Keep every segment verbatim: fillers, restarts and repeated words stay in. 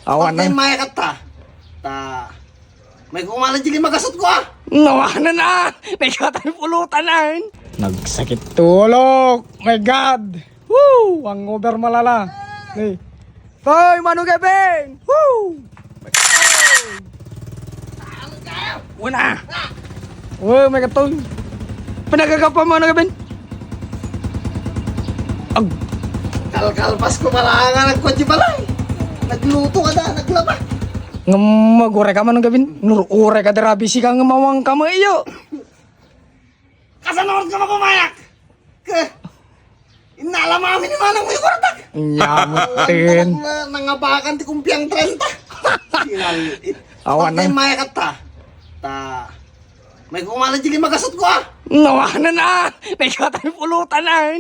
Awan na. Patay mayakat ta. Ta. May kumala di magasot ko, ah. Nawanan na. May katay pulutan, ah. Nagsakit tulog. My God. Woo! Hangover malala. Hey. Toy, Mano Gavin! Woo! Una! Uy, may katol. Pinagagapa mo, ano, Gavin? Ag- Kalkalpas ko pala nga nagkotse pala eh. Nagluto ka na, naglaba. Ngem, maguray ka man, Gavin. Nururay ka, darabi, sika nga mawang ka mo, iyo. Kasano ka makumayak? Ke, inala mo amin ni Manang may kwartak. Nyamutin. Ang anak na, nangabakan ti kumpiang trenta. Sinal-, Awan na. Patay mayakat ta. Ta, may kumala di magasot ko, ah. Nawanan na. May katay pulutan, ah.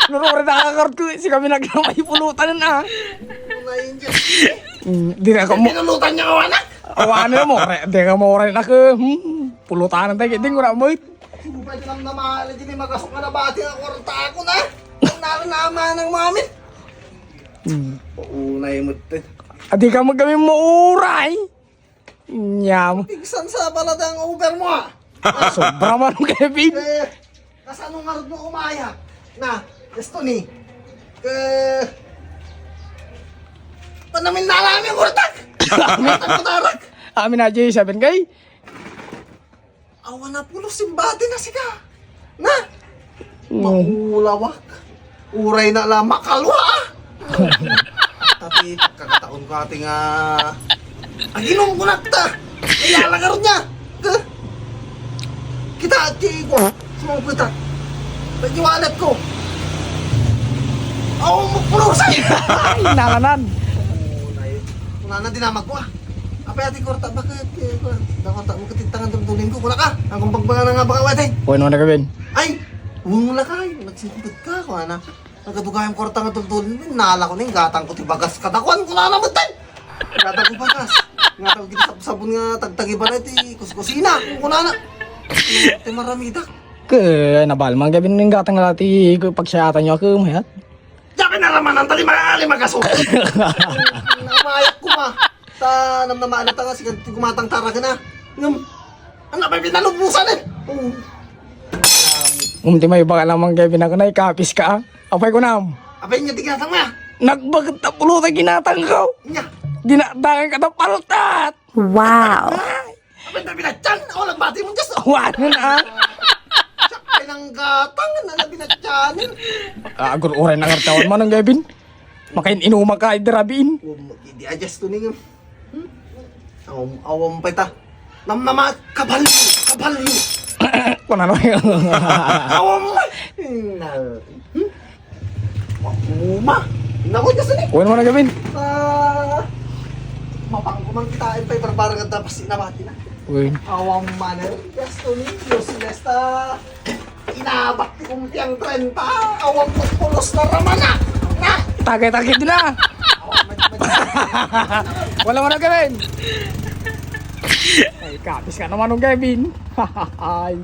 Nurura na kakarot ko, si kami naglamay pulutan, ah. Ay, Diyos. Mm, di na ka mo. Pinulutan niya ko, anak. Awan na mo, re-, di ka mo, re-, nak-, hmm, pulutan tayo, di ko na mo. Sino pwede lang na mahal, di na magasok nga nabati nga kwarta ako na. Ang naro na ama ng mami. Hmm. Paunay mo, te. Adi ka magkami mauray. Nyam. Tigsan sa pala ang over mo, ah. Sobra man ang Kevin. Eh, kasano nga rin mo umaya? Na, gusto ni. Eh, panamin na lang yung kwartak. Amin. Ang kwartak. Amin na, Jay, sabi kay. Awan na pulos simbati na sika. Na? Mm. Maulawak. Uray na la makalwa, ah. Tapi pagkakataon ko ati nga aginom ko nakta. Ilalagar niya. Ka-, kita at ti ko. Sumangkuta. Pag-iwalat ko. Aw, magpulusan. Ay, nalanan. Una na dinamag ko, ah. Apay ati kwarta, bakit? Eh, kwarta, da kwarta mo katittangan tultulin ko. Kuna ka? Ang kumpagbangan nga baka wate. Uy, ano na gawin? Ay! Wala ka, eh. Nagsipit ka, kuna na. Nagkadugayang kwarta nga tultulin mo. Nala ko na yung gatang ko, ti bagas kadakuan, kuna na mo, tay! Gatang ko bagas. Gatang ko sabon nga tagtagiban na iti kuskusina. Kuna na. Ti maramidak. Ke, nabal man gawin ng gatang nga ti pagsayatan niyo, ke, mayat? Diak pinaramanan ta lima, lima ka suki. Namayat ko ma. Ta namnamana ta nga sigan ti gumatang taragan na. Ngem, ano ba pinalubusan eh? Oo. Ngem ti may baka naman kayo binakanay, kapis ka, ah. Apay ko nam. Apay niya ti ginatang na. Nagbagat na pulo ta ginatang ko. Niya. Dinakdakan ka na paltat. Wow. Ay, apay na binatyan? O, nagbati mo, Diyos. Awan na. Siya, pinanggatang na nabinatyanin. Agur-uray na ngartawan man ang Gavin. Makain-inuma ka, ay darabiin. Um, di adjust to ning. Hmm? Awam, awam pa ita. Namnama, kabalyo, kabalyo. Kunano yun? Awam. Nal. Hmm? Uma. Naku, Diyos ni. Kuwan mo na gawin. Ah, mapangkuman kita, ay pa'y barbarang at dapas sinabati na. Uy. Awang man, eh. Diyos to ni, Diyos, Diyos ta. Inabak ti kumpiang trenta. Awang putpulos na ramana. Na. Tagay-tagay din na. Awang, madi, madi. Wala mo na gawin. Ay, kapis ka naman nung Kevin. Ay.